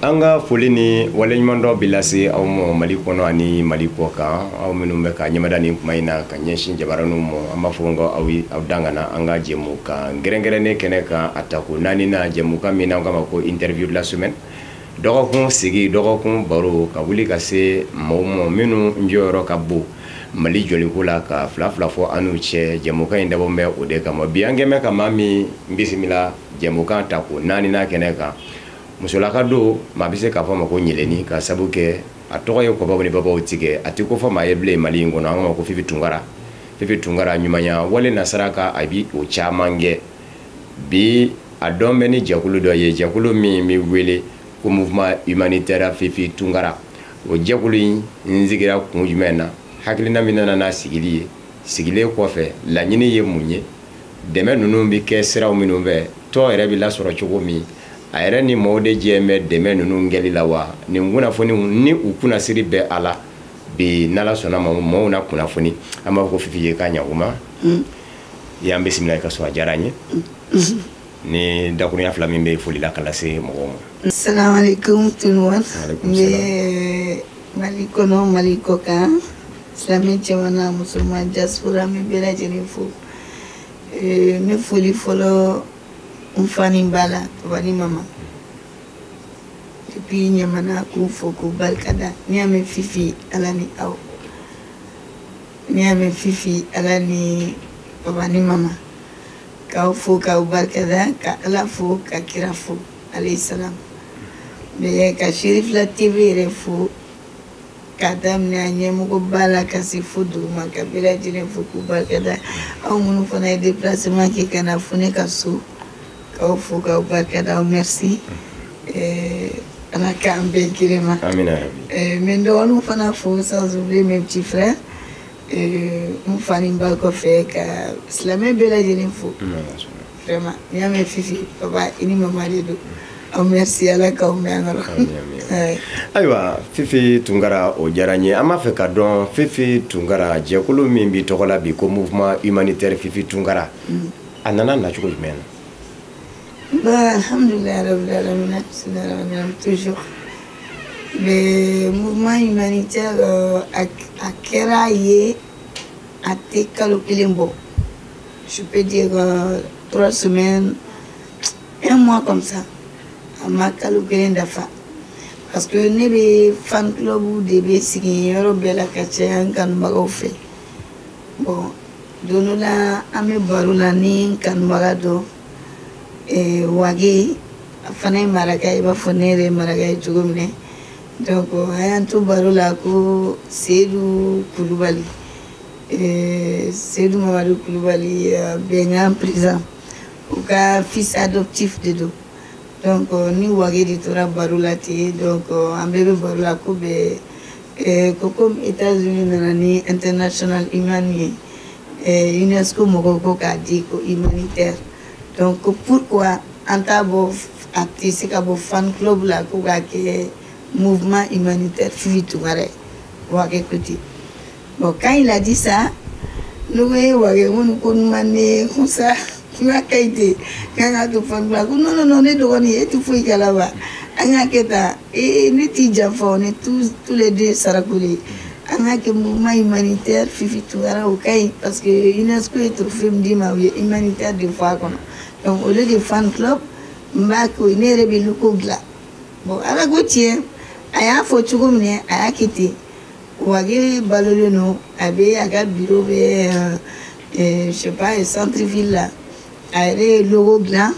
An ka foli ni waleɲumandɔn bi lase aw ma Mali kɔnɔ ani Mali kɔ kan, aw minnu bɛ ka ɲɛmada nin kuma in na ka ɲɛsin jabaraninw ma. An b'a fɔ ko aw aw dangana an ka jɛmukan kɛrɛnkɛrɛnnen kɛnɛ kan, a tako naani na, jɛmukan min n'an k'a ma ko interview de la semaine, dɔgɔkun sigi, dɔgɔkun baro, ka wuli ka se maaw ma minnu jɔyɔrɔ ka bon Mali jɔliko la, ka fila fila fɔ an n'u cɛ. Jɛmukan in dabɔ bɛ o de kama. Bi an kɛn bɛ ka maa min bisimila jɛmukan tako naani na kɛnɛ kan, musolaka don, maa bɛ se k'a fɔ ma ko ɲɛlɛni, ka sabu kɛ a tɔgɔ ye kɔbaw ni babaw tigɛ, a tɛ ko fɔ maa ye bilen Mali in kɔnɔ. An k'a ma ko Fifi Tunkara. Fifi Tunkara, ɲumanya wale nasara ka a bi o caman kɛ. Bi a dɔn bɛ ni jɛkulu dɔ ye, jɛkulu min bɛ wele ko Mouvement humanitaire Fifi Tunkara. O jɛkulu in n sigira kun jumɛn na? Hakilina min nana n'a sigili ye, sigilen kɔfɛ laɲini ye mun ye? Dɛmɛ ninnu bɛ kɛ siraw minnu fɛ, tɔn yɛrɛ bɛ lasɔrɔ cogo min, a yɛrɛ ni maaw de jɛ bɛ dɛmɛ ninnu kɛli la wa? Nin kunnafoniw ni u kunnasiri bɛ a la bi, n'Ala sɔnna ma, maaw na kunnafoni. An b'a fɔ ko Fifi ye k'a ɲakuma i y'an bisimila i ka so, a diyara an ye. Ni dakurunya fila min bɛ foli la ka lase mɔgɔw ma. Salaamaaleykum tout le monde. N bɛ Mali kɔnɔ, Mali kɔ kan, silamɛ cɛman n'a musoman, diaspora, n bɛ bɛɛ lajɛlen fo. N bɛ foli fɔlɔ n fa ni ba la, papa ni mama. Depuis Ɲamana, k'u fo k'u barikada. N'i y'a mɛn Fifi, Ala ni aw. N'i y'a mɛn Fifi, Ala ni papa ni mama. K'aw fo k'aw barikada, ka Ala fo, ka kira fo, alayhi salam. Bɛ ka Cherifla TV yɛrɛ fo, k'a daminɛ a ɲɛmɔgɔba la ka se fo duguma, ka bɛɛ lajɛlen fo k'u barikada. Aw minnu fana ye déplacement kɛ ka na fo ne ka so, k'aw fo k'aw barikada, aw merci. Ala k'an bɛn kelen ma. Amina rabi. N bɛ n dɔgɔninw fana fo, sans oublier mes petits frères. N fa ni ba kɔfɛ, ka silamɛ bɛɛ lajɛlen fo. Vraiment, n'i y'a mɛn Fifi, papa i ni mama de don. Aw merci, Ala k'aw mɛn an kɔrɔ. Ayiwa Fifi Tunkara, o diyara n ye. An b'a fɛ ka dɔn, Fifi Tunkara, jɛkulu min b'i tɔgɔ la bi ko Mouvement humanitaire Fifi Tunkara, a nana nacogo jumɛn na? Bon, alhamdulillah rabbil alamin, bismillahir toujours. Le mouvement humanitaire a kɛra ye, a tɛ kalo kelen bɔ. Je peux dire 3 semaines, un mois comme ça. A ma kalo kelen dafa. Parce que ne bɛ fan club de bɛ sigi yɔrɔ bɛɛ la ka caya n kanubagaw fɛ. Bon, don dɔ la, an bɛ baro la ni n kanubaga dɔ Wage, a fana ye maraka ye i b'a fɔ ne yɛrɛ ye maraka ye cogo min na. Donc an y'an to baro la ko Seydou Kulubali, Seydou Mamadu Kulubali, Bɛnkan président, u ka fils adoptif de don. Donc ni Wage de tora baro la ten. Donc an bɛɛ bɛ baro la ko bɛɛ ko comme États-Unis nana ni international human ye, UNESCO mɔgɔw ko k'a di ko humanitaire. Donc pourquoi an t'a bɔ, a tɛ se ka bɔ fan club la ko k'a kɛ Mouvement humanitaire Fifi Tunkara ye? Wage ko ten. Bon, quand il a dit ça, ne ko e Wage, ko nin ko nin man ne ye ko sa, n k'a ka ɲi ten, k'an k'a to fan club la. Ko non non non, ne dɔgɔnin, e tɛ foyi kalama, an k'a kɛ tan. Ee, ne t'i janfa, on est tous les deux Sarakole, an k'a kɛ Mouvement humanitaire Fifi Tunkara, o ka ɲi, parce que UNESCO ye trophée min d'i ma, u ye humanitaire de fɔ a kɔnɔ. Donc au lieu de fan club, n b'a kɛ o ye, ne yɛrɛ bɛ logo dilan. Bon, Ala ko tiɲɛ, a y'a fɔ cogo min na, a y'a kɛ ten. Wage balolen don, a bɛ a ka bureau bɛ, je sais pas, centre ville la. A yɛrɛ ye logo dilan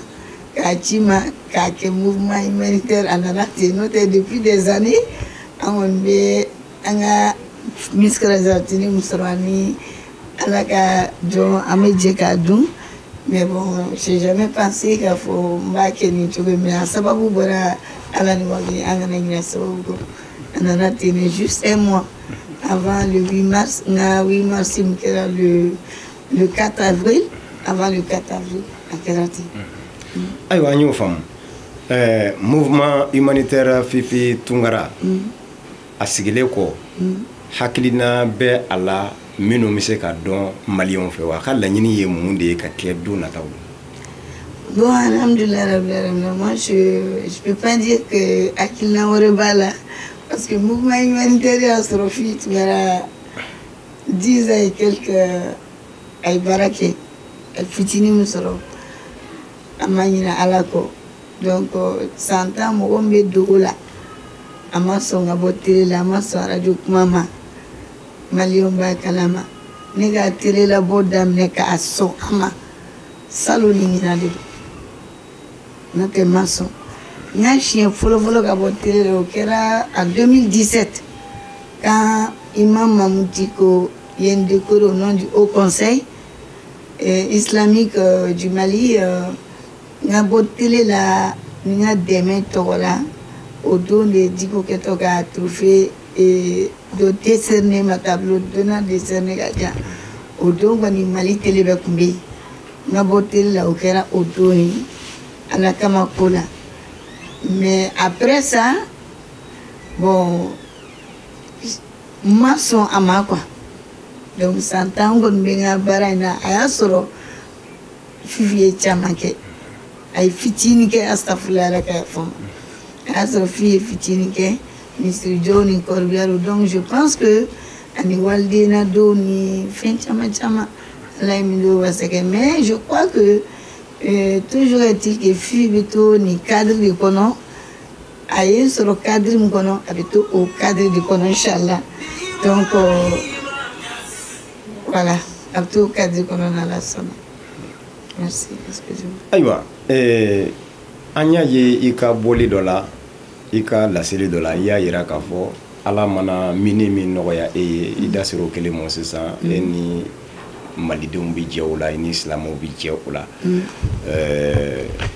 k'a ci ma k'a kɛ mouvement humanitaire. A nana ten, n'o tɛ depuis des années an kɔni bɛ an ka misikala min sɔrɔ ani Ala ka jɔn, an bɛ jɛ k'a dun. Mais bon, j'ai jamais pensé k'a fɔ n b'a kɛ nin cogo in, mais a sababu bɔra Ala ni Wage, an kana ɲinɛ sababu kɔ. A nana ten de, juste un mois avant le 8 mars. N ka 8 mars min kɛra le 4 avril, avant le 4 avril, a kɛra ten. Ayiwa, an y'o faamu. Mouvement humanitaire Fifi Tunkara, a sigilen kɔ, hakilina bɛ a la minnu bɛ se ka dɔn maliyɛnw fɛ wa? A ka laɲini ye mun de ye ka kɛ don nataw la? Bon, alhamdulillah, rabbil alamin. Moi, je peux pas dire que hakilina wɛrɛ b'a la, parce que mouvement humanitaire y'a sɔrɔ Fifi Tunkara 10 ans et quelques, a ye baara kɛ, a ye fitinin min sɔrɔ, a ma ɲinɛ Ala kɔ. Donc san 10, mɔgɔ min bɛ dogo la, a ma sɔn ka bɔ télé la, a ma sɔn arajo kuma ma, maliyɛnw b'a kalama. Ne ka télé labɔ daminɛ k'a sɔn a ma salon ni ɲinan de don, n'o tɛ n ma sɔn. N ka siɲɛ fɔlɔ-fɔlɔ ka bɔ télé la, o kɛra en 2017, quand Imam Mahmoud Dicko ye n décoré au nom du Haut Conseil islamique du Mali. N ka bɔ télé la ni n ka dɛmɛ tɔgɔ la, o don de Dicko kɛtɔ ka trophée dɔ décerné ma, tableau donna décerné ka di yan. O don kɔni, Mali télé bɛɛ tun bɛ yen. N ka bɔ télé la, o kɛra o don ye, Ala kama ko la. Mais après ça, bon, n ma sɔn a ma quoi. Donc san 10 kɔni bɛ n ka baara in na. A y'a sɔrɔ Fifi ye caman kɛ, a ye fitinin kɛ, astafurlahi, Ala ka yafa n ma. A y'a sɔrɔ Fifi ye fitinin kɛ misirijɔw ni corbillard. Donc je pense que ani walidena dɔw ni fɛn caman caman, Ala ye min don wasakɛ. Mais je crois que toujours est-il que Fifi bɛ to nin cadre de kɔnɔ. A ye n sɔrɔ cadre min kɔnɔ, a bɛ to o cadre de kɔnɔ, inchallah. Donc voilà, a bɛ to o cadre kɔnɔ n'Ala sɔnna. Merci, excusez-moi. Ayiwa, an y'a ye i ka bɔli dɔ la, i ka laseli dɔ la, i y'a yira k'a fɔ Ala mana min ni min nɔgɔya e ye, i da sera o kelen ma sisan, e ni malidenw bɛ jɛ o la, i ni silamɛw bɛ jɛ o la.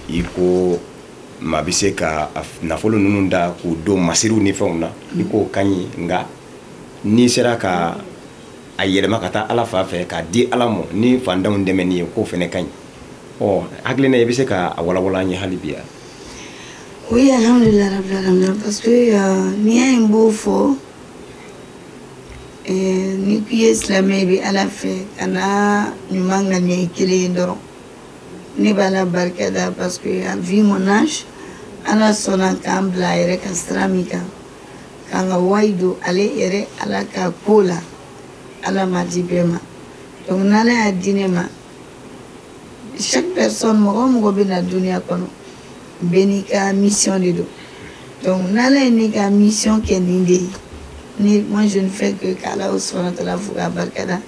I ko maa bɛ se ka nafolo ninnu da k'u don masiriw ni fɛnw na, i k'o ka ɲi, nka n'i sera ka a yɛlɛma ka taa Ala fan fɛ k'a di Ala ma ni fantanw dɛmɛni ye, k'o fana ka ɲi. Ɔ hakilina, i bɛ se ka a walawala an ye hali bi wa? Oui, alhamdulillah, rabbil alamin, parce que n'i y'a ye n b'o fɔ, n'i k'i ye silamɛ, i bɛ Ala fɛ, ka na ɲuman ŋaniya i kelen ye dɔrɔn. Ne b'Ala barika da, parce que vu mon âge, Ala sɔnna k'an bila a yɛrɛ ka sira min kan, k'an ka wayi don ale yɛrɛ Ala ka ko la, Ala ma di bɛɛ ma. Donc n'Ala y'a di ne ma, chaque personne, mɔgɔ o mɔgɔ bɛ na duniya kɔnɔ, bɛɛ n'i ka mission de don. Donc n'Ala ye ne ka mission kɛ nin de ye, ni moi je ne fais que k'Ala subahana taala fo k'a barika da.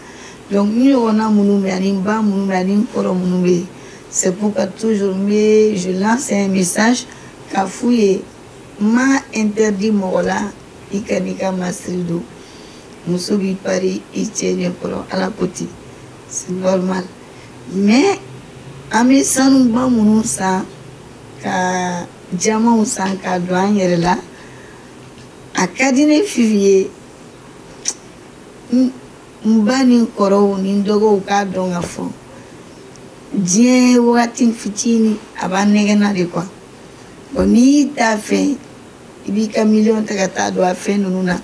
Donc n ɲɔgɔnna minnu bɛ yen, ani n ba minnu bɛ yen, ani n kɔrɔ minnu bɛ yen, c'est pourquoi toujours n bɛ, je lance un message k'a f'u ye: n ma interdit mɔgɔ la i ka n'i ka masiri don. Muso b'i pari i cɛ ɲɛkɔrɔ, Ala ko ten, c'est normal. Mais an bɛ sanuba minnu san, ka jamaw san k'a don an yɛrɛ la, a ka di ne Fifi ye, n ba ni n kɔrɔw ni n dɔgɔw k'a dɔn ka fɔ diɲɛ wagati fitinin a b'an nɛgɛnna de quoi. Bon, n'i y'i ta fɛn, i b'i ka miliyɔn ta ka taa don a fɛn ninnu na.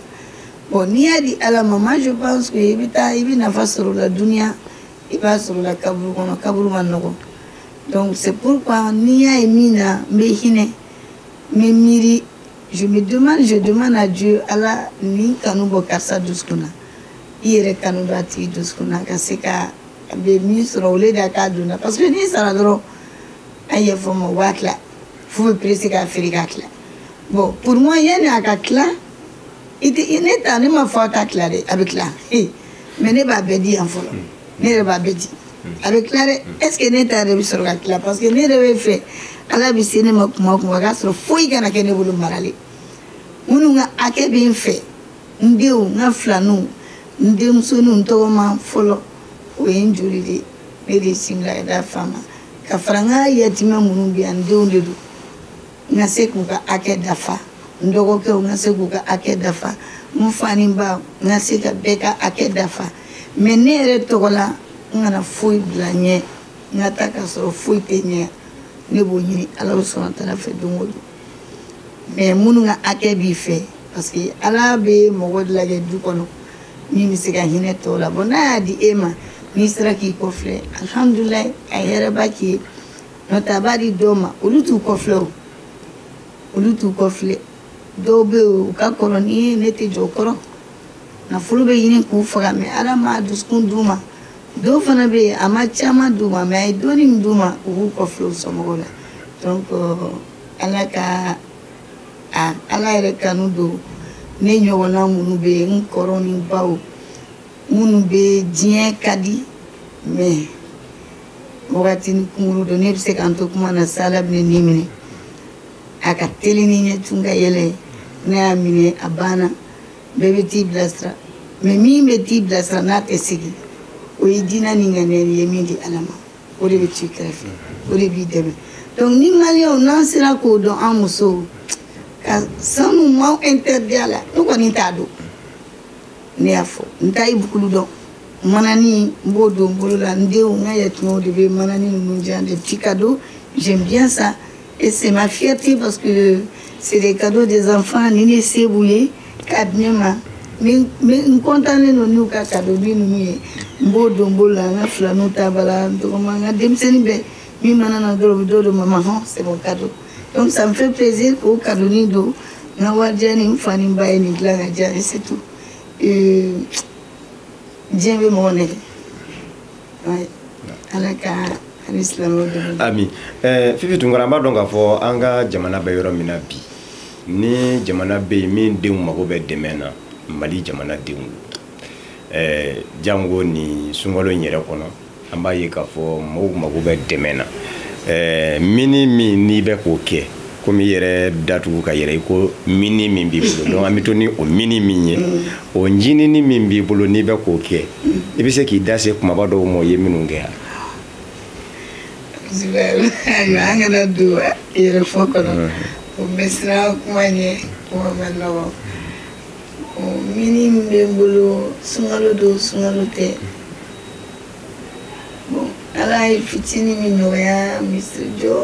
Bon, n'i y'a di Ala ma, moi je pense que i bɛ taa, i bɛ nafa sɔrɔ o la duniya, i b'a sɔrɔ o la kaburu kɔnɔ. Kaburu ma nɔgɔn. Donc c'est pourquoi n'i y'a ye min na, n bɛ hinɛ, n bɛ miiri, je me demande, je demande à Dieu: Ala, nin kanu bɔ karisa dusukun na, i yɛrɛ kanu don a tigi dusukun na, ka se ka a bɛ min sɔrɔ o le de k'a donna. Parce que n'i sara dɔrɔn, a ye fɔ ma, u b'a tila f'u bɛ pressé k'a feere k'a tila. Bon, pour moi, yanni a ka tila, i tɛ ne ta, ne ma fɔ a ta tila dɛ, a bɛ tila, mais ne b'a bɛɛ di yan fɔlɔ. Ne yɛrɛ b'a bɛɛ di, a bɛ tila dɛ. Est ce que ne ta yɛrɛ bɛ sɔrɔ ka tila? Parce que ne yɛrɛ bɛ fɛ Ala bɛ se ne ma kuma o kuma, a k'a sɔrɔ foyi kana kɛ ne bolo maralen. Minnu ka hakɛ bɛ n fɛ, n denw, n ka filaninw, n denmusoninw, n tɔgɔma fɔlɔ, o ye n joli de ye. Ne de ye sin bila ka taa fa ma, ka fara n ka yatimɛ minnu bɛ yan, n denw de don, n ka se k'u ka hakɛ dafa, n dɔgɔkɛw, n ka se k'u ka hakɛ dafa, n fa ni n ba, n ka se ka bɛɛ ka hakɛ dafa. Mais ne yɛrɛ tɔgɔ la, n kana foyi bila ɲɛ, n ka taa ka sɔrɔ foyi tɛ ɲɛ. Ne b'o ɲini Ala sɔnna taala fɛ don o don. Mais minnu ka hakɛ b'i fɛ, parce que Ala bɛ mɔgɔ lajɛ du kɔnɔ min bɛ se ka hinɛ tɔw la. Bon, n'a y'a di e ma, n'i sera k'i kɔfilɛ, alhamdulilayi, a ye hɛrɛba k'i ye. N'o tɛ a b'a di dɔw ma, olu t'u kɔfilɛ o, olu t'u kɔfilɛ. Dɔw bɛ yen, u ka kɔrɔ ni ye, ne tɛ jɔ o kɔrɔ. Nafolo bɛ ɲini k'u faga, mais Ala m'a dusukun d'u ma. Dɔw fana bɛ yen, a ma caman d'u ma, mais a ye dɔɔni min d'u ma, u b'u kɔfilɛ u somɔgɔw la. Donc Ala ka a Ala yɛrɛ kanu don ne ɲɔgɔnna minnu bɛ yen, n kɔrɔ ni baw minnu bɛ diɲɛ ka di, mais wagati ni kunkuru don. Ne bɛ se k'an to kuma na sa, Ala bɛ ne minɛ, a ka teli ni ɲɛ tun ka yɛlɛ. Ne y'a minɛ, a banna, bɛɛ bɛ t'i bilasira. Mais min bɛ t'i bilasira n'a tɛ segin, o ye diinɛ ni ŋaniya ye min di Ala ma, o de bɛ t'i kɛrɛfɛ, o de b'i dɛmɛ. Donc ni Maliyɛnw n'an sera k'o dɔn, an musow ka sanu m'aw interdit a la. Ne kɔni t'a dɔn, ne y'a fɔ, n t'a ye bukulu dɔn. Manani n b'o don n bolo la, n denw, n ka yatimɛw de bɛ manani ninnu di yan, des petits cadeaux. J'aime bien ça et c'est ma fierté, parce que c'est des cadeaux des enfants. Ni ne se b'u ye k'a di ne ma, ni n kɔntannen don n'u ka cadeau ni ninnu ye, n b'o don n bolo la. N ka filaninw ta b'a la, n dɔgɔma, n ka denmisɛnnin bɛɛ min mana na dɔrɔn, u bɛ dɔ don mama hɔn, c'est mon cadeau. Donc ça me fait plaisir k'o cadeau ni don n ka warijɛ ni n fa ni n ba ye nin dilan ka di yan, et c'est tout. Diɲɛ bɛ mɔgɔ nɛgɛ. Ala ka ani silamɛw dɛmɛ. Ami Fifi Tunkara, an b'a dɔn k'a fɔ an ka jamana bɛ yɔrɔ min na bi, ni jamana bɛ yen min denw mago bɛ dɛmɛ na, Mali jamana denw don. Jango nin sunkalo in yɛrɛ kɔnɔ, an b'a ye k'a fɔ mɔgɔw mago bɛ dɛmɛ na. Mini min n'i bɛ k'o kɛ, komi i yɛrɛ datugu ka yɛrɛ i ko mini min b'i bolo, donc an bɛ to ni o mini min ye, o ɲinini min b'i bolo n'i bɛ k'o kɛ, i bɛ se k'i da se kumaba dɔw ma o ye minnu kɛ yan. Ayiwa, an kana don yɛrɛ fɔ kɔnɔ, o bɛ siran kuma ɲɛ, kuma ma nɔgɔ. Mini min bɛ n bolo, sunkalo don, sunkalo tɛ, bon, Ala ye fitinin min nɔgɔya, misiri jɔ,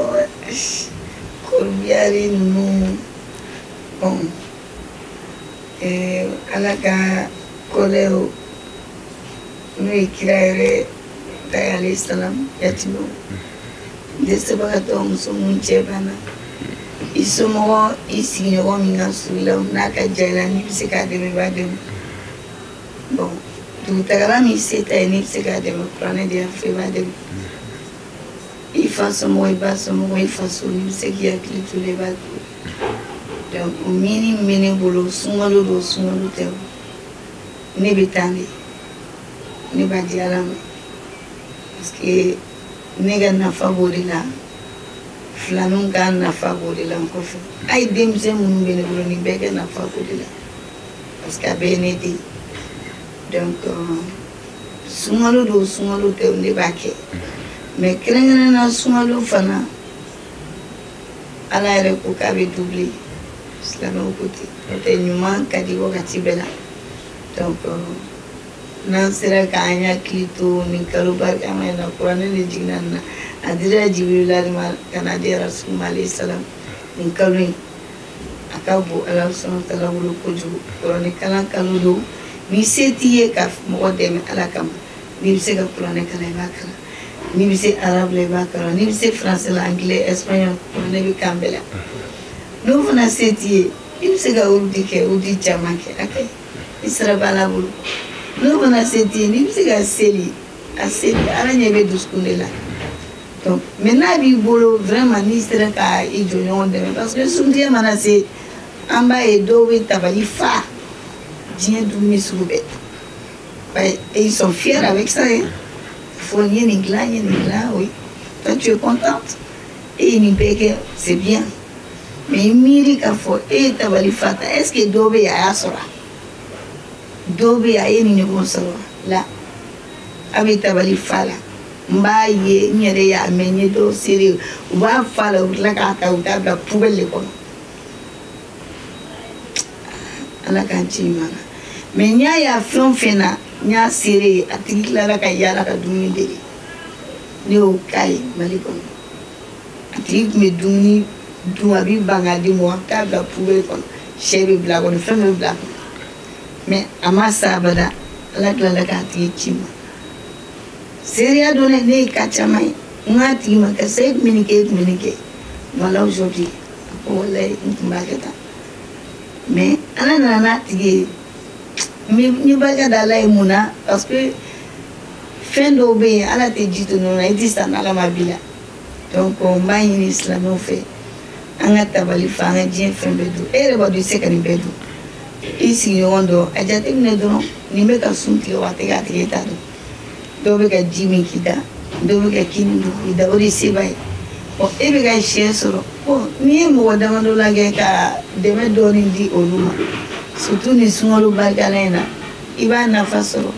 corbillard ninnu, bon, Ala ka kɔlɛw n'o ye kira yɛrɛ ta ye, alayhi salam, yatimɛw, dɛsɛbagatɔ, muso mun cɛ banna, i somɔgɔ, i sigiɲɔgɔn min ka surun i la, n'a ka diya i la, n'i bɛ se k'a dɛmɛ, i b'a dɛmɛ. Bon, dugutagala min se t'a ye, n'i bɛ se k'a dɛmɛ, kuranɛ de y'a fɔ, i b'a dɛmɛ. I fa somɔgɔ, i ba somɔgɔ, i faso, n'i bɛ se k'i hakili to i la, i b'a to. Donc o mini min bɛ ne bolo, sunkalo don, sunkalo tɛ, ne bɛ taa de, ne b'a di Ala ma, parce que ne ka nafa b'o de la, filaninw ka nafa b'o de la n kɔfɛ. A ye denmisɛn minnu bɛ ne bolo, nin bɛɛ kɛ nafa b'o de la, parce que a bɛɛ ye ne den. Donc sunkalo don, sunkalo tɛ, ne b'a kɛ. Mais kɛrɛnkɛrɛnnenya sunkalo fana, Ala yɛrɛ ko k'a bɛ doubler, silamɛw ko ten, n'o tɛ ɲuman ka di wagati bɛɛ la. Donc n'an sera k'an hakili to nin kalo barikama in na, kuranɛ de jiginna nin na, a dira Jibirila de ma ka na di Rasul ma alayhi salam. Nin kalo in a ka bon Ala subahana wa taala bolo kojugu. Kuranɛ kalan kalo don. Ni se t'i ye ka mɔgɔ dɛmɛ Ala kama, n'i bɛ se ka kuranɛ kalan, i b'a kalan. N'i bɛ se arabe la, i b'a kalan. N'i bɛ se français la, anglais, espagnol, kuranɛ bɛ kan bɛɛ la. N'o fana se t'i ye, i bɛ se ka urudi kɛ, urudi caman kɛ, a kɛ, i sira b'Ala bolo. N'o fana se t'i ye, n'i bɛ se ka seli, a seli, Ala ɲɛ bɛ dusukun de la. Donc mais n'a b'i bolo vraiment, n'i sera ka i jɔɲɔgɔn dɛmɛ, parce que suntigɛ mana se, an b'a ye dɔw bɛ tabali fa, diɲɛ dumuni sugu bɛɛ, et ils sont fiers avec ça, hein. Fo n ye nin dilan, n ye nin dilan, oui, toi tu es contente e ye nin bɛɛ kɛ, c'est bien. Mais i miiri k'a fɔ e ye tabali fa ta, est ce que dɔw bɛ yen a y'a sɔrɔ, dɔw bɛ yen a ye nin ɲɔgɔn sɔrɔ la, a bɛ tabali fa la. N b'a ye, n yɛrɛ y'a mɛn, n ye dɔw seere, u b'a fa la, u bɛ tila k'a ta, u t'a bila poubelle de kɔnɔ. Ala k'an ci ɲuman na. Mais n y'a ye a fɛn o fɛn na, n y'a seere ye, a tigi tilara ka yaala ka dumuni dege. Ne y'o k'a ye Mali kɔnɔ, a tigi tun bɛ dumuni dun, a b'i ban k'a di mɔgɔ, a bɛ taa bila poubelle kɔnɔ, sɛ bɛ bila a kɔnɔ, fɛn bɛɛ bɛ bila a kɔnɔ. Mais a ma sa abada, Ala tilala k'a tigi ci ma. Seereya don dɛ, ne ye ka caman ye. N k'a tigi ma, karisa, e tun bɛ nin kɛ, e tun bɛ nin kɛ. Voilà, aujourd'hui, a ko walayi, n tun b'a kɛ tan. Mais Ala nana n'a tigi ye. N ye barika da Ala ye. Mun na? Parce que fɛn dɔw bɛ yen, Ala tɛ ji to nɔnɔ na, i tɛ sa n'Ala ma b'i la. Donc n b'a ɲini silamɛw fɛ, an ka tabali fa, an ka diɲɛ fɛn bɛɛ dun. E yɛrɛ b'a dɔn i tɛ se ka nin bɛɛ dun. I sigiɲɔgɔn dɔ, a jateminɛ dɔrɔn, nin bɛ ka sun tigɛ wa a tɛ k'a tigɛ, e t'a dɔn. Dɔw bɛ ka ji min k'i da, dɔw bɛ ka kini dun k'i da, o de ye seba ye. Ɔ, e bɛ ka sɛ sɔrɔ. Bon, n'i ye mɔgɔ damadɔ lajɛ ka dɛmɛ dɔɔni di olu ma, surtout nin sunkalo barikala in na, i b'a nafa sɔrɔ.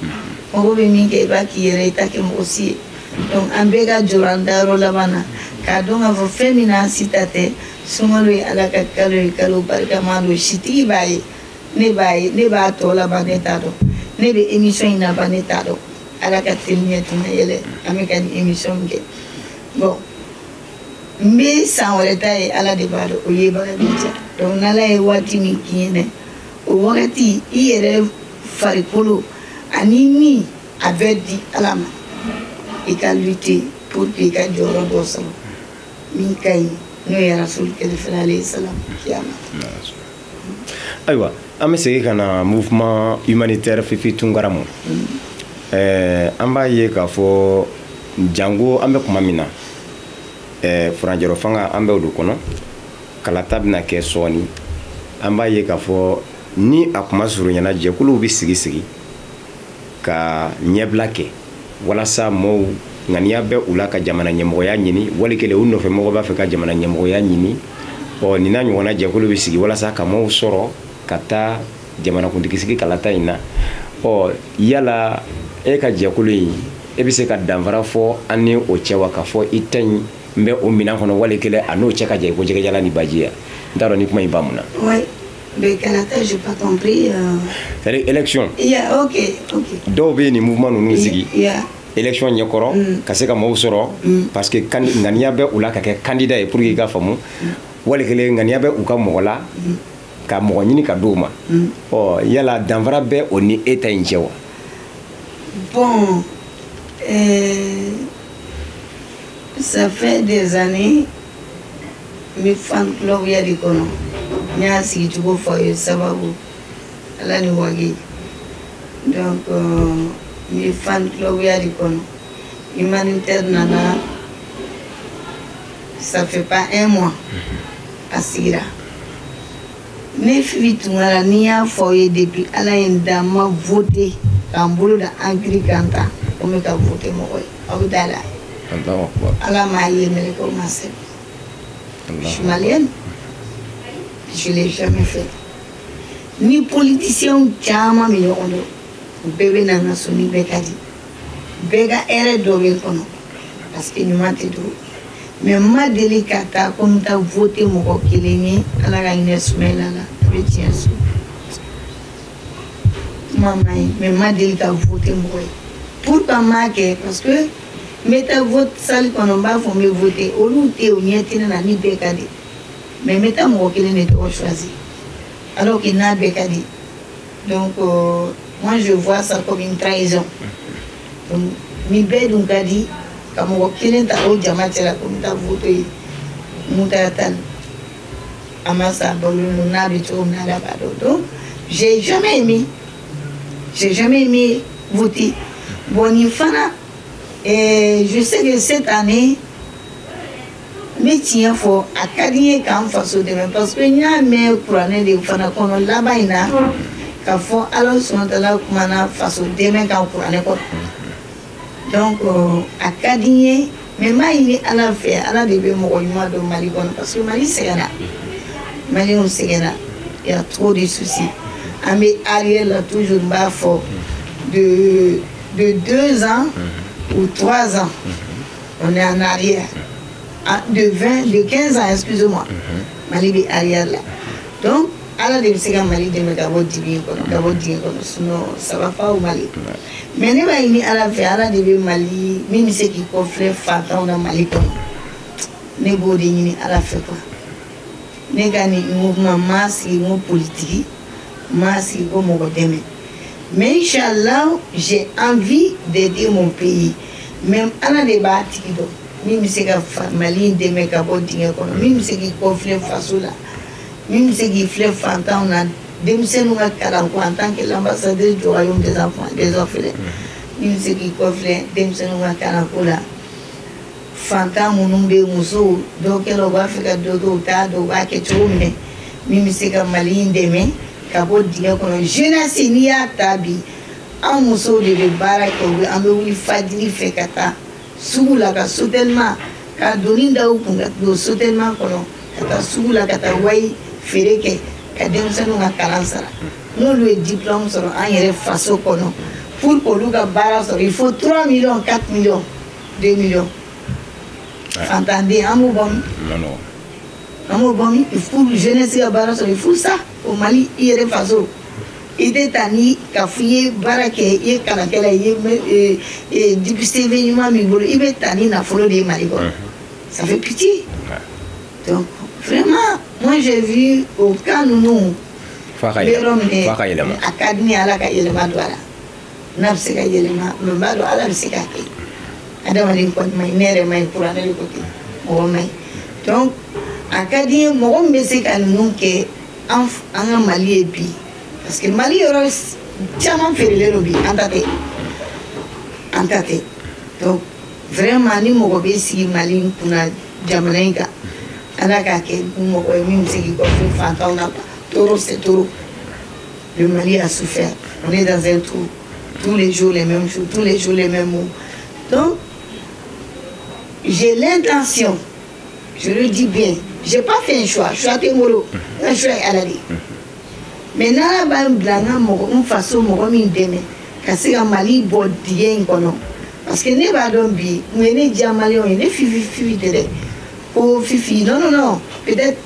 Mɔgɔ bɛ min kɛ, i b'a k'i yɛrɛ ye, i t'a kɛ mɔgɔ si ye. Donc an bɛɛ ka jɔrɔ an dayɔrɔ laban na, k'a dɔn k'a fɔ fɛn min n'an si ta tɛ. Sunkalo ye Ala ka kalo ye, kalo barikama don. Sitigi b'a ye, ne b'a ye, ne b'a tɔ laban, ne t'a dɔn. Ne bɛ émission in laban, ne t'a dɔn. Ala ka teli ɲɛ tuma yɛlɛ, an bɛ ka nin émission min kɛ. Bon, n bɛ san wɛrɛ ta ye, Ala de b'a dɔn, o yebaga b'i diya. Donc n'Ala ye waati min k'i ɲɛna, o wagati i yɛrɛ farikolo ani ni a bɛɛ di Ala ma, i ka lutter pour que i ka jɔyɔrɔ dɔ sɔrɔ min ka ɲi, n'o ye Rasul kɛrɛfɛ, alayhi salam, kiyama. Ayiwa, an bɛ segin ka na mouvement humanitaire Fifi Tunkara ma. An b'a ye k'a fɔ jango an bɛ kuma min na, furancɛrɔ fanga, an bɛ o de kɔnɔ, kalata bɛna kɛ sɔɔni. An b'a ye k'a fɔ ni a kuma surunyana, jɛkuluw bɛ sigi sigi ka ɲɛbila kɛ walasa mɔɔw ŋaniya bɛ u la ka jamana ɲɛmɔgɔya ɲini, wali kelen u nɔfɛ mɔgɔ b'a fɛ ka jamana ɲɛmɔgɔya ɲini. Ɔ, nin n'a ɲɔgɔnna jɛkulu bɛ sigi walasa ka mɔɔw sɔrɔ ka taa jamanakuntigi sigi kalata in na. Ɔ, yala e ka jɛkulu in, e bɛ se ka danfara fɔ an ni o cɛ wa, k'a fɔ i ta in n bɛ o minɛn kɔnɔ, wali kelen a n'o cɛ ka jan i ko jɛgɛjalan ni baji ya? N t'a dɔn ni kuma in ba mun na. Oui, mais kalata, j'ai pas compris. C'est-à-dire élection. Yeah, ok. Dɔw bɛ nin mouvement ninnu sigi élection ɲɛkɔrɔ ka se ka maaw sɔrɔ, parce que ŋaniya bɛ u la ka kɛ candidat ye, pour que i ka faamu, wali kelen ŋaniya bɛ u ka mɔgɔ la ka mɔgɔ ɲini ka d'u ma. Ɔ, yala danfara bɛ o ni e ta in cɛ wa? Bon, ça fait des années, n bɛ fan club ya de kɔnɔ. N y'a sigi cogo fɔ aw ye, sababu Ala ni wage. Donc n bɛ fan club ya de kɔnɔ. Humanitaire nana, ça fait pas un mois a sigira. Ne Fifi Tunkara, n'i y'a fɔ aw ye, depuis Ala ye n da, n ma voté k'an bolo da encre kan tan ko n bɛ ka voté mɔgɔ ye. Aw bɛ da la. Allahu akbar. Ala m'a ye, mɛlɛkɛw ma sɛbɛn. Je suis malienne. Je l'ai jamais fait. Ni politiciens caman bɛ ɲɔgɔn dɔn, u bɛɛ bɛ na n ka so, ni bɛɛ ka di. Bɛɛ ka hɛrɛ dɔ bɛ n kɔnɔ parce que ɲuman tɛ dogo. Mais n ma deli ka taa ko n bɛ taa voter mɔgɔ kelen ye. Ala ka hinɛ Sumayila la, a bɛ tiɲɛ so. Kuma ma ɲi, mais n ma deli ka voter mɔgɔ ye. Pourquoi n m'a kɛ? Parce que n bɛ taa vote salle kɔnɔ, n b'a fɔ n bɛ voter, olu tɛ yen, o ɲɛ tɛ ne na, ni bɛɛ ka di. Mais n bɛ taa mɔgɔ kelen de tɔgɔ choisir alors que n'a bɛɛ ka di. Donc moi, je vois ça comme une trahison. Donc ni bɛɛ dun ka di, ka mɔgɔ kelen ta o jama cɛla ko n bɛ taa voter ye Mountaga Tall, a ma sa, balo n'a bɛ cogo min na, Ala b'a dɔn. Donc j'ai jamais aimé, j'ai jamais aimé voter. Bon, nin fana, je sais que cette année, n bɛ tiɲɛ fɔ, a ka di n ye k'an faso dɛmɛ, parce que n y'a mɛn kuranɛ de fana kɔnɔ laban in na k'a fɔ Ala sɔnna kumana faso dɛmɛ kan kuranɛ kɔnɔ. Donc a ka di n ye, mais n b'a ɲini Ala fɛ, Ala de bɛ mɔgɔ ɲuman dɔn Mali kɔnɔ, parce que Mali sɛgɛnna, Maliyɛnw sɛgɛnna, il y a trop de soucis. An bɛ arrière la toujours, n b'a fɔ de 2 ans ou 3 ans, on est en arrière. Ah, de 20, de 15 ans, excusez-moi. Mali bɛ arrière la. Donc, Ala de bɛ se ka Mali dɛmɛ ka bɔ dibi in kɔnɔ, ka bɔ dingɛ kɔnɔ, sinon ça va pas au Mali. Mais ne b'a ɲini Ala fɛ, Ala de bɛ Mali min bɛ se k'i kɔfilɛ fantanw na Mali kɔnɔ. Ne b'o de ɲini Ala fɛ quoi. Ne ka nin mouvement, n m'a sigi n ko politique, n m'a sigi ko mɔgɔ dɛmɛ. Mais Inch'Allah, j'ai envie d'aider mon pays. Mais Ala de b'a tigi dɔn. Min bɛ se ka Mali in dɛmɛ ka bɔ dingɛ kɔnɔ, min bɛ se k'i kɔfilɛ faso la, min bɛ se k'i filɛ fantanw na, denmisɛnninw ka kalanko en tant que l'ambassadeur du royaume des enfants des orphelins, min bɛ se k'i kɔfilɛ denmisɛnninw ka kalanko la, fantan minnu bɛ musow dɔw kɛra u b'a fɛ ka dɔ kɛ u t'a dɔn u b'a kɛ cogo min na, min bɛ se ka Mali in dɛmɛ ka bɔ dingɛ kɔnɔ. Jeunesse, n'i y'a ta bi, an musow de bɛ baara kɛ, u bɛ an bɛ wuli fajiri fɛ ka taa sugu la ka sotelima ka doni da u kun ka don sotelima kɔnɔ ka taa sugu la ka taa wayi feere kɛ ka denmisɛnninw ka kalan sara. N'olu ye diplôme sɔrɔ an yɛrɛ faso kɔnɔ, pour k'olu ka baara sɔrɔ, il faut 3 millions, 4 millions, 2 millions. Fantanden, an b'o bɔ min? An b'o bɔ min? Pour jeunesse ka baara sɔrɔ, il faut ça au Mali. I yɛrɛ faso, i tɛ taa ni k'a fɔ i ye baara kɛ, i ye kalankɛla ye, i ye CV ɲuman b'i bolo, i bɛ taa ni nafolo de ye Mali kɔnɔ. Ça fait pitié. Donc vraiment, moi j'ai vu o cas ninnu. F'a ka yɛlɛma. A ka di ne ye Ala ka yɛlɛma don a la, n'a bɛ se ka yɛlɛma, mais n b'a dɔn Ala bɛ se k'a kɛ. Adamaden kɔni ma ɲi, ne yɛrɛ ma ɲi, kuranɛ de ko ten, mɔgɔ ma ɲi. Donc a ka di n ye mɔgɔ min bɛ se ka ninnu kɛ an ka Mali ye bi, parce que Mali yɔrɔ caman feerelen don bi, an ta tɛ, an ta tɛ. Donc vraiment, ni mɔgɔ bɛ sigi Mali in kunna, jamana in kan, Ala k'a kɛ mɔgɔ ye min bɛ se k'i kɔfilɛ fantanw na. Trop c'est trop, le Mali a souffert, on est dans un trou, tous les jours les mêmes choses, tous les jours les mêmes mots. Donc j'ai l'intention, je le dis bien, j'ai pas fait un choix, choix tɛ n bolo, n ka choix ye Ala de ye. Mais n'Ala b'a bila n ka mɔgɔ, n faso mɔgɔ min dɛmɛ ka se ka Mali bɔ dingɛ in kɔnɔ, parce que ne b'a dɔn bi mun ye ne diya Maliyɛnw ye. Ne Fifi, Fifi tɛ dɛ, ko Fifi, non non non, peut-être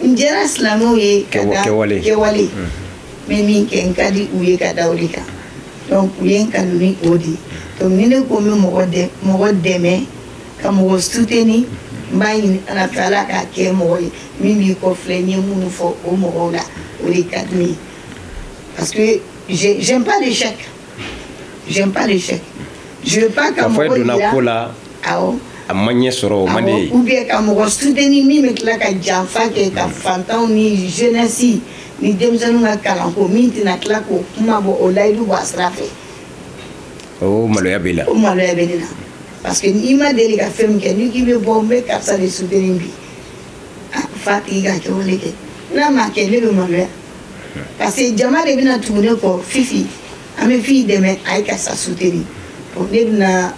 n diyara silamɛw ye ka da kɛwale, kɛwale n bɛ min kɛ, n ka di u ye ka da o de kan. Donc u ye n kanu ni o de ye. Donc ni ne ko n bɛ mɔgɔ dɛmɛ ka mɔgɔ soutenir, n b'a ɲini Ala fɛ, Ala k'a kɛ mɔgɔ ye min b'i kɔ filɛ. N ye minnu fɔ o mɔgɔw la, o de ka di ne ye, parce que j'aime pas l'échec, j'aime pas l'échec, je veux pas ka mɔgɔ yira donna ko la. Awɔ. A ma ɲɛ sɔrɔ, o man di ye. Ou bien ka mɔgɔ soutenir min bɛ tila ka janfa kɛ ka fantanw ni jeunesse ni denmisɛnninw ka kalanko, min tɛna tila k'o kuma bɔ, o layidu bɔ a sira fɛ. O maloya b'i la. O maloya bɛ ne na, parce que n'i ma deli ka fɛn min kɛ, n'i k'i bɛ bɔ n bɛ karisa de soutenir bi, f'a tigi ka kɛwale kɛ, n'a ma kɛ, ne bɛ maloya, parce que jama de bɛna tugu ne kɔ. Fifi, an bɛ Fifi dɛmɛ, a ye karisa soutenir. Bon, ne bɛna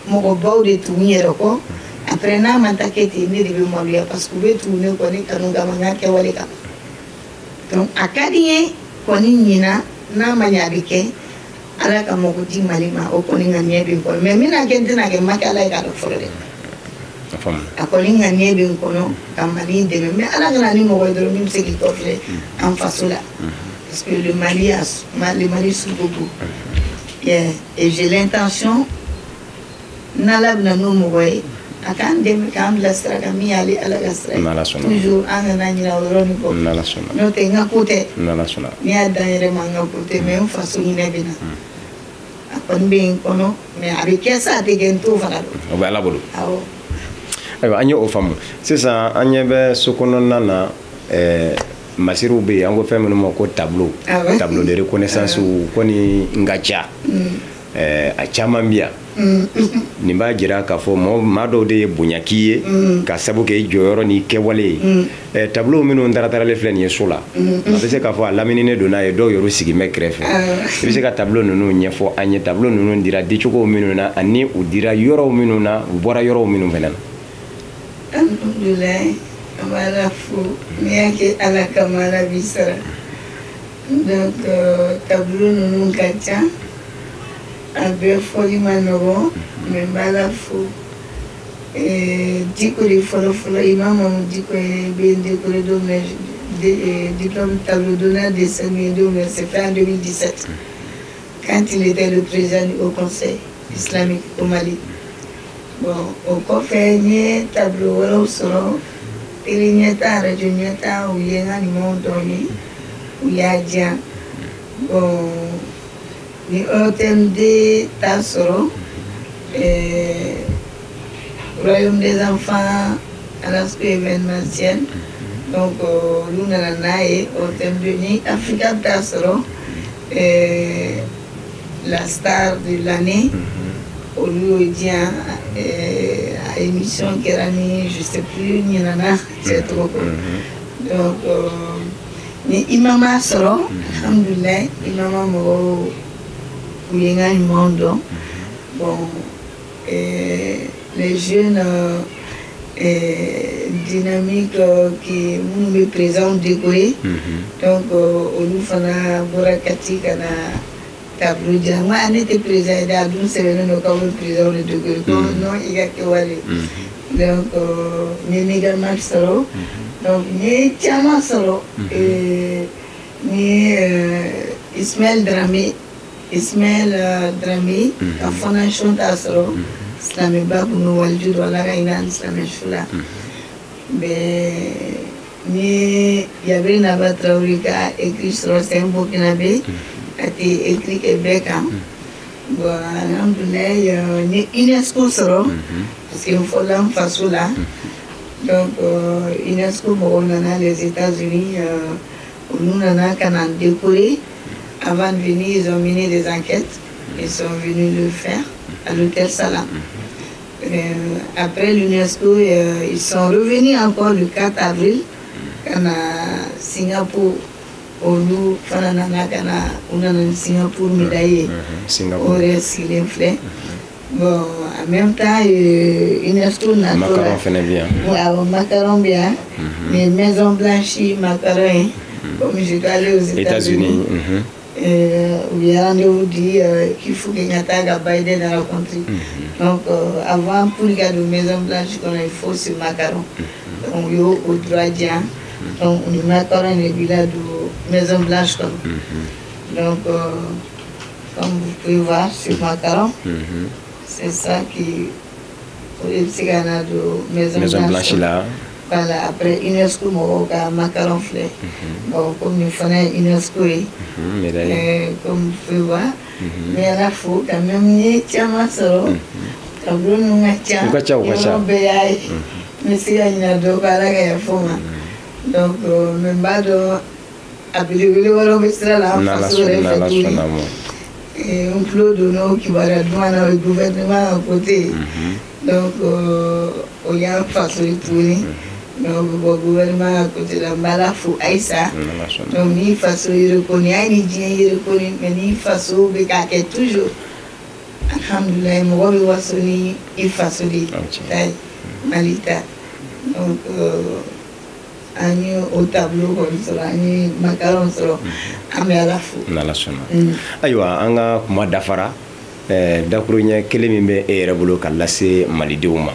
mɔgɔbaw de tugu n yɛrɛ kɔ. Après, n'a ma taa kɛ ten, ne de bɛ maloya, parce que u bɛ tugu ne kɔ ne kanu kama, n ka kɛwale kama. Donc a ka di n ye kɔni ɲina, n'a ma ɲɛ a bɛ kɛ, Ala ka mɔgɔ di Mali ma, o kɔni ŋaniya bɛ n kɔnɔ. Mais n bɛna kɛ, n tɛna kɛ, n ma kɛ Ala ye k'a dɔn fɔlɔ dɛ. A kɔni ŋaniya bɛ n kɔnɔ ka Mali dɛmɛ, mais Ala ka na ni mɔgɔ ye dɔrɔn min bɛ se k'i kɔfilɛ an faso la, parce que le Mali a le Mali souffre beaucoup. Yeah. Et j'ai l'intention, n'Ala bɛna n'o mɔgɔ ye, a k'an dɛmɛ k'an bila sira kan min y'ale Ala ka sira ye. Toujours an kana ɲinɛ o yɔrɔnin kɔ. N'o tɛ, n ka ko tɛ. N'i y'a dan yɛrɛ ma, n ka ko tɛ, mais n faso hinɛ bɛ na. A kɔni bɛ n kɔnɔ, mais a bɛ kɛ sa, a tɛ kɛ, n t'o fana dɔn. O bɛ Ala bolo. Awɔ. Ayiwa, an ye o faamu. Sisan an ɲɛ bɛ so kɔnɔna na, masiriw bɛ yen, an ko fɛn minnu ma ko tableau, tableau de reconnaissance kɔni n ka ca. A caman bɛ yan. Nin b'a jira k'a fɔ maa dɔw de ye bonya k'i ye ka sabu kɛ i jɔyɔrɔ n'i kɛwale ye. Tableau minnu daradaralen filɛ nin ye so la, a bɛ se k'a fɔ a lamininen don n'a ye, dɔw yɛrɛ sigi bɛ kɛrɛfɛ. I bɛ se ka tableau ninnu ɲɛfɔ an ye, tableau ninnu dira dicogo minnu na ani u dira yɔrɔw minnu na, u bɔra yɔrɔw minnu fana na. Alhamdulilayi, an b'Ala fo, n'i y'a kɛ Ala kama, Ala b'i sara. Donc tableau ninnu ka ca, a bɛɛ fɔli ma nɔgɔn, mais n b'Ala fo. Diko de fɔlɔ fɔlɔ, Imam Mamadou Diko ye bɛ n décoré don min na, diplôme tableau d'honneur décerné don min na, c'est fait en 2017, quand il était le président du Haut Conseil islamique au Mali. Bon, o kɔfɛ n ye tableau wɛrɛw sɔrɔ, télé ɲɛta, radio ɲɛta, u ye n ka ɲumanw dɔn ye, u y'a diyan. Bon, ni OTMD ta sɔrɔ, Royaume des enfants à l'aspect événementiel. Donc olu nana n'a ye o thème de ni Africa ta sɔrɔ la star de l'année. Olu y'o di yan, a émission kɛra ni, je sais plus, ɲinana cɛ tɔgɔ kɔ. Donc ni imama sɔrɔ, alhamdulilayi, imama mɔgɔw u ye n ka ɲumanw dɔn. Bon, les jeunes dynamiques qui minnu bɛ président décorer, donc olu fana bɔra Kati ka na tableau di yan. N ko ne tɛ président ye dɛ, a dun sɛbɛnnen don k'aw bɛ président de décorer. Ko non, i ka kɛwale. Donc n ye Megamax sɔrɔ, donc n ye caman sɔrɔ. N ye Ismaël Dramé, Ismaël Dramé ka fondation ta sɔrɔ. Silamɛba kun don, waliju don, Ala ka hinɛ ani silamɛ su la. Bɛɛ n ye Yabere Naba Traoré ka écrit sɔrɔ, c'est un Burkinabé, a tɛ écrit kɛ bɛɛ kan. Bon, alhamdulilayi, n ye UNESCO sɔrɔ parce que n fɔla n faso la. Donc UNESCO mɔgɔw nana, les États-Unis, olu nana ka na n décorer. Avant de venir, ils ont mené des enquêtes, ils sont venus le faire à l'hôtel Salam. Après l'UNESCO, ils sont revenus encore le 4 avril ka na Singapour. Olu fana nana ka na, u nana ni Singapour médaille ye. O yɛrɛ sigilen filɛ. Bon, en même temps, UNESCO natɔ la, macaron fɛnɛ bɛ yan. Awɔ, macaron bɛ yan. Mais Maison Blanche macaron ye, comme je dois aller aux États-Unis, u ye rendez-vous di qu'il faut que n ka taa ka Biden rencontrer. Donc avant, pour ka don Maison Blanche kɔnɔ, il faut ce macaron. Donc u y'o o droit di yan. Donc ni macaron de b'i la don Maison Blanche kɔnɔ. Donc comme vous pouvez voir, ce macaron, c'est ça qui, o de bɛ se ka na don Maison Maison Blanche Blanche la. Voilà, après UNESCO mɔgɔw ka macaron filɛ. Bon, comme nin fana ye UNESCO ye. Médaille. Comme vous pouvez voir, n bɛ Ala fo quand même, n ye caman sɔrɔ. Tableau ninnu ka ca. U ka ca, u ka ca. Yɔrɔ bɛɛ y'a ye. N bɛ se ka ɲinɛ dɔw kɔ, Ala ka yafa u ma. Donc mais n b'a dɔn a belebele wɛrɛw bɛ sira la an N'Ala faso yɛrɛ sɔnna, fɛ n'Ala tuguni. sɔnna ma. N tulo donna o kibaruya duman na, o ye gouvernement ka côté. Donc o y'an faso ye tuguni. Mais o bɛ bɔ gouvernement ka côté la, n b'Ala fo ayisa. N'Ala sɔnna. Donc ni faso ye reconnu, hali ni diɲɛ ye reconnu, mais ni faso bɛ k'a kɛ toujours, alhamdulilayi, mɔgɔ bɛ waso ni i faso de ye. Ta ye Mali ta. Donc an ye o tableau kɔni sɔrɔ, an ye macaron sɔrɔ, an bɛ Ala fo. N'Ala sɔnna. Ayiwa, an ka kuma dafara. Dakuruɲɛ kelen min bɛ e yɛrɛ bolo ka lase malidenw ma,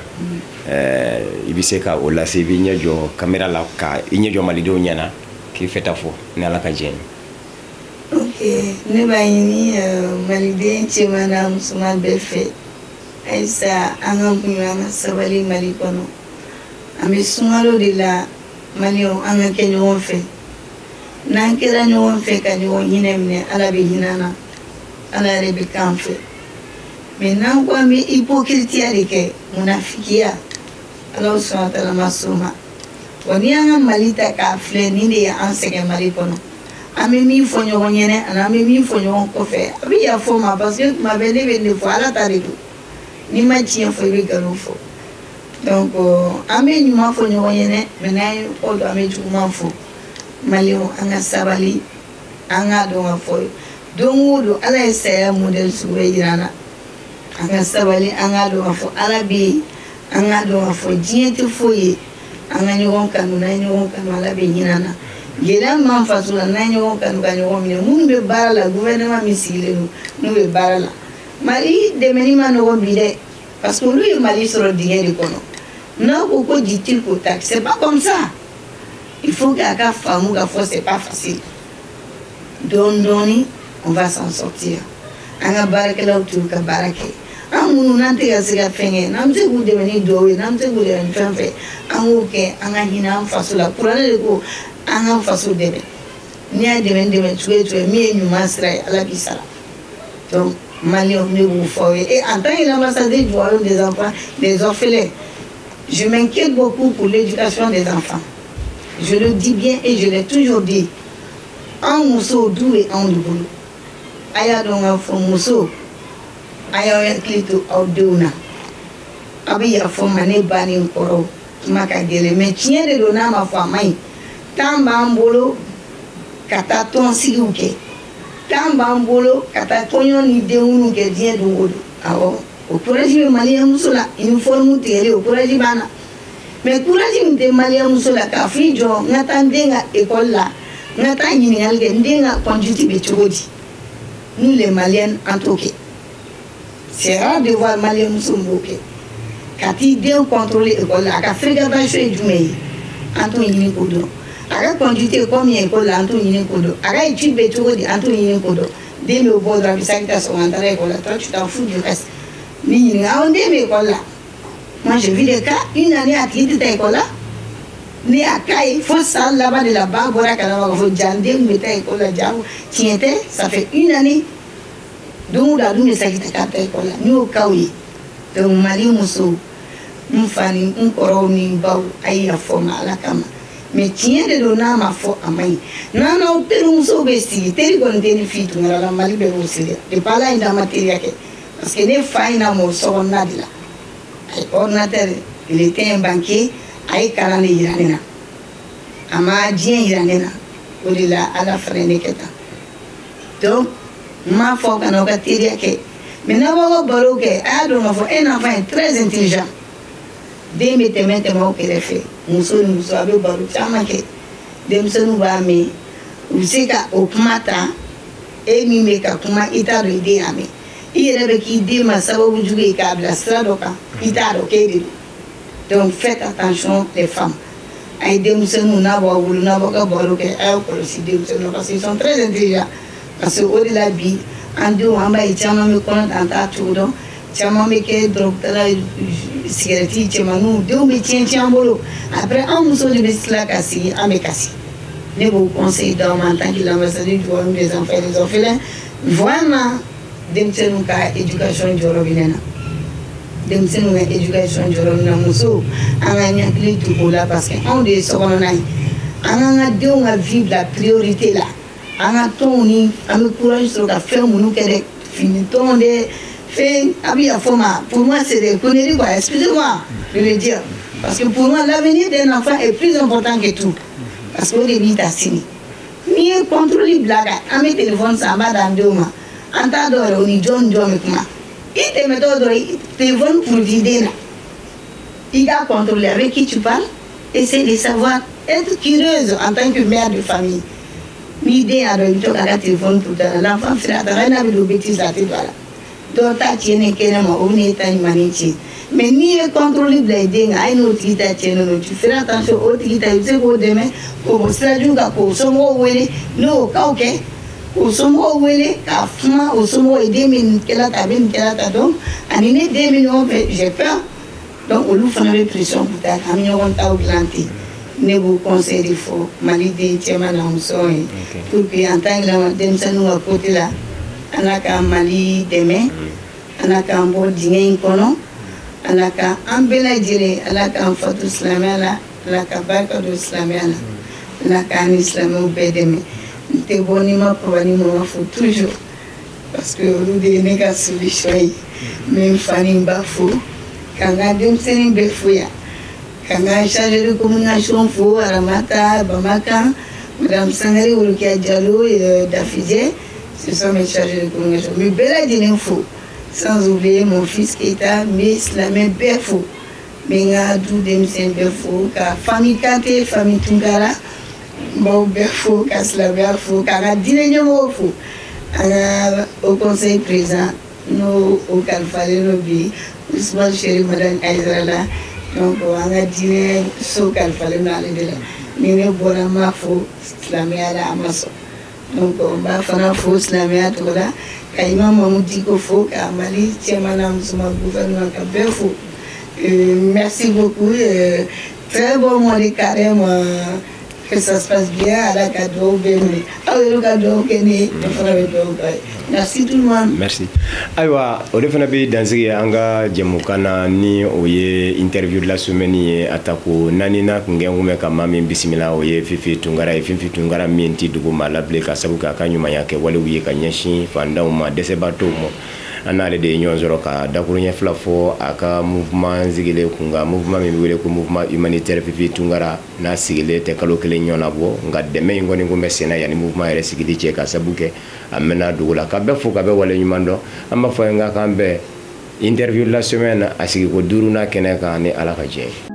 i bɛ se ka o lase, i b'i ɲɛ jɔ caméra la ka i ɲɛ jɔ malidenw ɲɛna k'i fɛ ta fɔ ni Ala ka diɲɛ ye. Ok, ne b'a ɲini maliden cɛman n'a musoman bɛɛ fɛ ayisa, an ka muɲu, an ka sabali Mali kɔnɔ. An bɛ sunkalo de la, maliyɛnw, an ka kɛ ɲɔgɔn fɛ. N'an kɛra ɲɔgɔn fɛ ka ɲɔgɔn hinɛ minɛ, Ala bɛ hinɛ an na, Ala yɛrɛ bɛ k'an fɛ. Mais n'an ko an bɛ hypocrite de kɛ, munafikiya, Ala sɔnna taala ma s'o ma. Wa n'i y'an ka Mali ta k'a filɛ, nin de ye an sɛgɛn Mali kɔnɔ. An bɛ min fɔ ɲɔgɔn ɲɛnɛ ani an bɛ min fɔ ɲɔgɔn kɔfɛ, a bɛ yafa o ma, parce que tuma bɛɛ ne bɛ nin de fɔ, Ala ta de don. N'i ma tiɲɛ fɔ, i bɛ nkalon fɔ. Donc an bɛ ɲuman fɔ ɲɔgɔn ɲɛnɛ, mais n'an ye kɔ don, an bɛ juguman fɔ. Maliyɛnw, an ka sabali, an k'a dɔn k'a fɔ don o don Ala ye saya modèle sugu bɛɛ yira an na. An ka sabali, an k'a dɔn k'a fɔ Ala bɛ yen, an k'a dɔn k'a fɔ diɲɛ tɛ foyi ye. An ka ɲɔgɔn kanu, n'an ye ɲɔgɔn kanu, Ala bɛ hinɛ an na. Gɛlɛya min b'an faso la, n'an ye ɲɔgɔn kanu ka ɲɔgɔn minɛ, minnu bɛ baara la, gouvernement min sigilen don, n'u bɛ baara la, Mali dɛmɛni ma nɔgɔn bi dɛ, parce que olu ye Mali sɔrɔ dingɛ de kɔnɔ. N'aw ko ko du tic au tac, c'est pas comme ça. Il faut k'a ka faamu k'a fɔ c'est pas facile. Dɔɔni dɔɔni, on va s'en sortir. An ka baarakɛlaw t'u ka baara kɛ. An minnu n'an tɛ ka se ka fɛn kɛ, n'an bɛ se k'u dɛmɛ ni dugawu ye, n'an bɛ se k'u dɛmɛ ni fɛn fɛn, an k'o kɛ, an ka hinɛ an faso la. Kuranɛ de ko an k'an faso dɛmɛ. N'i y'a dɛmɛ dɛmɛ cogo o cogo, min ye ɲuman sira ye, Ala b'i sara. Donc maliyɛnw, ne b'o fɔ aw ye. Et en tant que l'ambassadeur du royaume des enfants, des orphelins, Je m'inquiète beaucoup pour l'éducation des enfants. Je le dis bien et je l'ai toujours dit. An musow, du bɛ anw de bolo. A y'a dɔn k'a fɔ muso, a y'aw hakili to aw denw na. A bɛ yafa n ma, ne ba ni n kɔrɔw, kuma ka gɛlɛn, mais tiɲɛ de don, n'a ma fɔ a man ɲi. Temps b'an bolo ka taa tɔnsigiw kɛ, temps b'an bolo ka taa kɔɲɔ ni denkundiw kɛ diɲɛ don o don. Awɔ, o courage bɛ maliyɛn muso la, uniforme tigɛlen, o courage b'an na. Mais courage min tɛ maliyɛn muso la k'a fɔ i jɔ, n ka taa n den ka école la, n ka taa ɲininkali kɛ, n den ka conduite bɛ cogo di? Nous les Maliennes, an t'o kɛ. C'est rare de voir maliyɛn muso min b'o kɛ, ka t'i den contrôler école la, a ka fréquentation ye jumɛn ye, an t'o ɲini k'o dɔn. A ka conduite ye combien école la, an t'o ɲini k'o dɔn. A ka étude bɛ cogo di, an t'o ɲini k'o dɔn. Den bɛ bɔ dɔrɔn, a bɛ saki ta sɔgɔma, an taara école la. Toi, tu t'en fous du reste. Ni ɲininka, awɔ, n den bɛ école la. Moi, j'ai vu des cas, une année, a tigi tɛ taa école la. Ne y'a cas ye fo san laban de la, ba bɔra kalama k'a fɔ ja n den tun bɛ taa école la, ja tiɲɛ tɛ. Ça fait une année, don o don a dun bɛ saki ta k'a bɛ taa école la. N y'o cas ye. Donc Mali musow, n fa ni n kɔrɔw ni n baw, a ye yafa n ma Ala kama, mais tiɲɛ de don, n'a ma fɔ a man ɲi. N'an n'aw terimusow bɛ sigi, teri kɔni tɛ ni fi tunkara la, Mali bɛɛ b'o sigi. Depuis Ala ye n'a ma teriya kɛ, parce que ne fa in na mɔ so kɔnɔna de la, a ye ordinateur, il était un banquier, a ye kalan de yira ne na, a ma diɲɛ yira ne na. O de la Ala fana ye ne kɛ tan. Donc n m'a fɔ ka n'aw ka teriya kɛ, mais n'aw b'aw ka baro kɛ, a y'a dɔn k'a fɔ un enfant est très intelligent. Den bɛ tɛmɛ tɛmɛ aw kɛrɛfɛ, muso ni muso, a bɛ baro caman kɛ, denmisɛnninw b'a mɛn, u bɛ se ka o kuma ta. E min bɛ ka kuma, i t'a dɔn i den y'a mɛn. I yɛrɛ bɛ k'i den ma sababu jugu ye k'a bila sira dɔ kan, i t'a dɔn k'e de don. Donc faites attention les femmes. A ye denmisɛnninw, n'a b'aw bolo, n'a b'aw ka baro kɛ, a y'aw kɔlɔsi denmisɛnninw, parce qu'ils sont très intelligents. Parce que o de la bi an denw, an b'a ye caman bɛ kɔnɔ ta, an t'a cogo dɔn, caman bɛ kɛ dɔrɔgutala, sigɛrɛti, cɛmaninw denw bɛ tiɲɛ tiɲɛ an bolo. Après, an musow de bɛ tila ka sigi, an bɛ kasi. Ne b'o conseil d'aw ma en tant que l'ambassadeur du royaume des enfants et des orphelins. Vraiment, denmisɛnninw ka éducation jɔyɔrɔ bɛ ne na, denmisɛnninw ka éducation jɔyɔrɔ bɛ ne na. Musow, an ka hakili to o la, parce que anw de ye sokɔnɔna ye. An k'an ka denw ka vie bila priorité la. An ka tɔnw ni an bɛ courage sɔrɔ ka fɛn minnu kɛ dɛ, fini tɔnw dɛ, fɛn a bɛ yafa ma, pour moi c'est des conneries quoi, excusez-moi de le dire, parce que pour moi l'avenir d'un enfant est plus important que tout, parce que o de b'i ta sini. N'i ye contrôle bila ka an bɛ téléphone san, an b'a d'an denw ma, an t'a dɔn yɛrɛ o ni jɔn ni jɔn bɛ kuma. I tɛmɛtɔ dɔrɔn, téléphone puruti den na, i k'a contrôler avec qui tu parles. Essaie de savoir, être curieuse en tant que mère de famille. N'i den y'a dɔn i bɛ to k'a ka téléphone puruti a la, l'enfant fera attention. N'a bɛ don bêtise la, a tɛ don a la. Dɔw ta tiɲɛnen kɛnɛ ma, o bɛ n'e ta ɲumannin tiɲɛ. Mais n'i ye contrôle bila i den kan, a ye n'o tigi ta tiɲɛnen don, tu feras attention. O tigi ta, i bɛ se k'o dɛmɛ k'o bɔ sira jugu kan, k'o somɔgɔw wele. N'o kaw kɛ, k'o somɔgɔw wele k'a kuma o somɔgɔw ye, den bɛ nin kɛla tan, a bɛ nin kɛla tan, donc ani ne den bɛ ɲɔgɔn fɛ, j'ai peur. Donc olu fana bɛ pression k'u ta kan, an bɛ ɲɔgɔn taw dilan ten. Ne b'o conseil de fɔ Mali den cɛman n'a musow ye, pour que en tant que denmisɛnninw ka côté la, Ala ka Mali dɛmɛ, Ala k'an bɔ dingɛ in kɔnɔ, Ala ka an bɛɛ lajɛlen, Ala k'an fatu silamɛya la, Ala ka barika don silamɛya la, Ala k'an ni silamɛw bɛɛ dɛmɛ. N tɛ bɔ ni ma papa ni mama fo toujours, parce que olu de ye ne ka solution ye. N bɛ n fa ni n ba fo, ka n ka denmisɛnnin bɛɛ fo yan, ka n ka chargé de communication fo, Aramata Bamakan, Madame Sangare Worokiya Diallo, Dafijɛ, ce sont mes chargés de communication. N bɛ bɛɛ lajɛlen fo, sans oublier mon fils Keita. N bɛ silamɛ bɛɛ fo, n bɛ n ka du denmisɛn bɛɛ fo, ka famille Kante, famille Tunkara, n b'aw bɛɛ fo, ka silamɛya fo, k'an ka diinɛ ɲɛmɔgɔw fo, an ka haut conseil président n'o o kalifalen don bi Ousmane Chérif Madani Aïdara la. Donc an ka diinɛ so kalifalen don ale de la. Ni ne bɔra n b'a fo silamɛya la, a ma sɔn. Donc n b'a fana fo silamɛya tɔgɔ la, ka Imam Mahmoud Dicko fo, ka Mali cɛman n'a musoman, gouvernement, ka bɛɛ fo. Merci beaucoup. Très bon mois de carême. Que ça se passe bien. Ala ka dugawu bɛɛ minɛ, aw yɛrɛ ka dugawu kɛ ne ye, ne fana bɛ dugawu k'a ye. Merci tout le monde. Merci. Ayiwa, o de fana bɛ dansigi an ka jɛmukan na, ni o ye interview de la semaine ye. A ta ko naaninan kun kɛ kun bɛ ka maa min bisimila, o ye Fifi Tunkara ye. Fifi Tunkara min ti dugu maa la bilen, ka sabu kɛ a ka ɲumanya kɛ walew ye ka ɲɛsin fandanw ma, dɛsɛbaatɔw ma. An n'ale de ye ɲɔgɔn sɔrɔ ka dakuruɲɛ fila fɔ a ka mouvement sigilen kun kan, mouvement min bɛ wele ko Mouvement humanitaire Fifi Tunkara. N'a sigilen tɛ kalo kelen ɲɔgɔn na bɔ, nka dɛmɛ in kɔni kun bɛ senna yanni mouvement yɛrɛ sigili cɛ, ka sabu kɛ a mɛnna dugu la. Ka bɛɛ fo, ka bɛɛ waleɲuman dɔn. An b'a fɔ n ka k'an bɛn interview de la semaine a sigiko duurunan kɛnɛ kan, ni Ala ka jɛ ye.